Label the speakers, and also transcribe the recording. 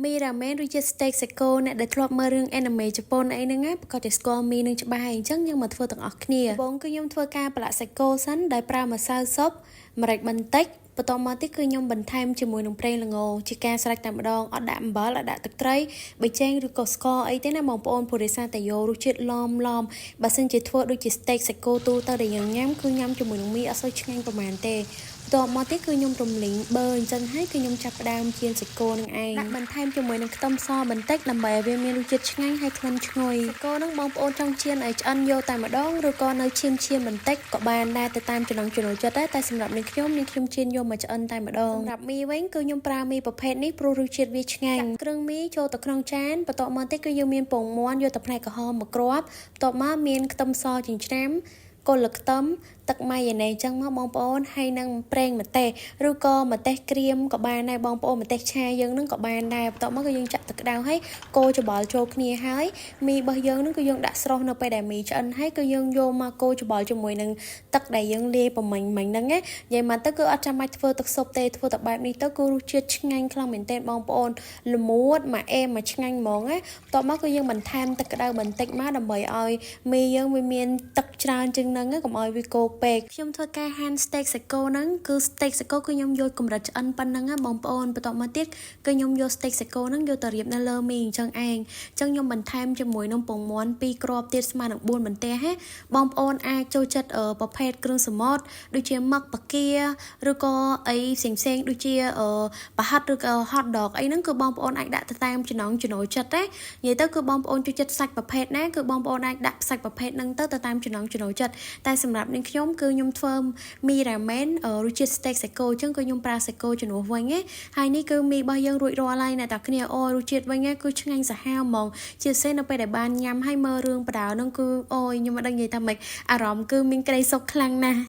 Speaker 1: មីរ៉ាមែនឬជា steak សាច់គោអ្នកដែលធ្លាប់មើលរឿង anime ជប៉ុនអីហ្នឹងណាប្រកាសជាស្គាល់មីនឹងច្បាស់ហើយអញ្ចឹងយើងមកធ្វើទាំងអស់គ្នាដំបូងគឺខ្ញុំធ្វើការប្រឡាក់សាច់គោសិនដោយប្រើម្សៅស៊ុបម្រេចបន្តិចបន្ទាប់មកទៀតគឺខ្ញុំបន្ថែមជាមួយនឹងប្រេងល្ងជាការស្រេចតែម្ដងអត់ដាក់អំបិលអត់ដាក់ទឹកត្រីប៊ីចេងឬក៏ស្ករអីទេណាបងប្អូនព្រោះដោយសារតែយករសជាតិឡមឡមបើសិនជាធ្វើដូចជា steak សាច់គោទូទៅដែលយើងញ៉ាំគឺញ៉ាំជាមួយនឹងមីអត់សូវឆ្ងាញ់ប្រហែលទេបន្ទាប់មកទៀតគឺខ្ញុំរំលីងប៊ឺអញ្ចឹងហើយគឺខ្ញុំចាប់ផ្ដើមចៀនសាច់គោនឹងឯងដាក់បន្ថែមជាមួយនឹងខ្ទឹមសបន្តិចដើម្បីឲ្យវាមានរសជាតិឆ្ងាញ់ហើយក្លិនឈ្ងុយសាច់គោនឹងបងប្អូនចង់ចៀនឲ្យឆ្អិនយកតែម្ដងឬក៏នៅឈាមឈាមបន្តិចក៏បានដែរទៅតាមចំណង់ចំណូលចិត្តដែរតែសម្រាប់នាងខ្ញុំនាងខ្ញុំចៀនយកមកឆ្អិនតែម្ដងសម្រាប់មីវិញគឺខ្ញុំប្រើមីប្រភេទនេះព្រោះរសជាតិវាឆ្ងាញ់គ្រឿងមីចូលទៅក្នុងចានបន្ទាប់មកទៀតគឺយើងមានពងមាន់យកទៅផ្នែកក្រហមមួយគ្រាប់បន្ទាប់មកមានខ្ទឹមសចិញ្ច្រាំគល់ខ្ទឹមទឹកម៉ៃយ៉ូណេសចឹងមកបងប្អូនហើយនឹងប្រេងម្ទេសឬក៏ម្ទេសក្រៀមក៏បានដែរបងប្អូនម្ទេសឆាយើងនឹងក៏បានដែរបន្ទាប់មកគឺយើងចាក់ទឹកក្តៅហើយកូរច្របល់ចូលគ្នាហើយមីរបស់យើងនឹងគឺយើងដាក់ស្រុះនៅពេលដែលមីឆ្អិនហើយគឺយើងយកមកកូរច្របល់ជាមួយនឹងទឹកដែលយើងលាយប្រមាញ់មិញហ្នឹងណានិយាយមកទៅគឺអត់ចាំបាច់ធ្វើទឹកស៊ុបទេធ្វើតែបែបនេះទៅគឺរសជាតិឆ្ងាញ់ខ្លាំងមែនទែនបងប្អូនល្មួតមកអេមកឆ្ងាញ់ហ្មងណាបន្ទាប់មកគឺយើងបន្ថែមទឹកក្តៅបន្តិចមកដើម្បីឲ្យមីយើងវាមានទឹកច្រើនជាងហ្នឹងកុំឲ្យវាគោកពេកខ្ញុំធ្វើការហាន់ steak សាច់គោហ្នឹងគឺ steak សាច់គោគឺខ្ញុំយកកម្រិតឆ្អិនប៉ុណ្ណឹងណាបងប្អូនបន្ទាប់មកទៀតគឺខ្ញុំយក steak សាច់គោហ្នឹងយកទៅរៀបនៅលើមីអញ្ចឹងឯងអញ្ចឹងខ្ញុំបន្ថែមជាមួយនឹងពងមាន់2គ្រាប់ទៀតស្មើនឹង4បន្ទះណាបងប្អូនអាចចូលចិត្តប្រភេទគ្រឿងសមុទ្រដូចជាមឹកបង្គាឬក៏អីផ្សេងផ្សេងដូចជាប្រហិតឬក៏ hot dog អីហ្នឹងគឺបងប្អូនអាចដាក់ទៅតាមចំណង់ចំណូលចិត្តណានិយាយទៅគឺបងប្អូនចូលចិត្តសាច់ប្រភេទណាគឺបងប្អូនអាចដាក់សាច់ប្រភេទហ្នឹងទៅទៅតាមចំណង់ចំណូលចិត្តតែសម្រាប់នាងខ្ញុំគឺខ្ញុំធ្វើមីរ៉ាមែនរសជាតិ steak សាច់គោអញ្ចឹងគឺខ្ញុំប្រើសាច់គោជំនួសវិញណាហើយនេះគឺមីរបស់យើងរួចរាល់ហើយអ្នកតាគ្នាអូរសជាតិវិញគឺឆ្ងាញ់សាហាវហ្មងជាពិសេសនៅពេលដែលបានញ៉ាំហើយមើលរឿងបដៅហ្នឹងគឺអូយខ្ញុំមិនដឹងនិយាយថាម៉េចអារម្មណ៍គឺមានក្តីសុខខ្លាំងណាស់។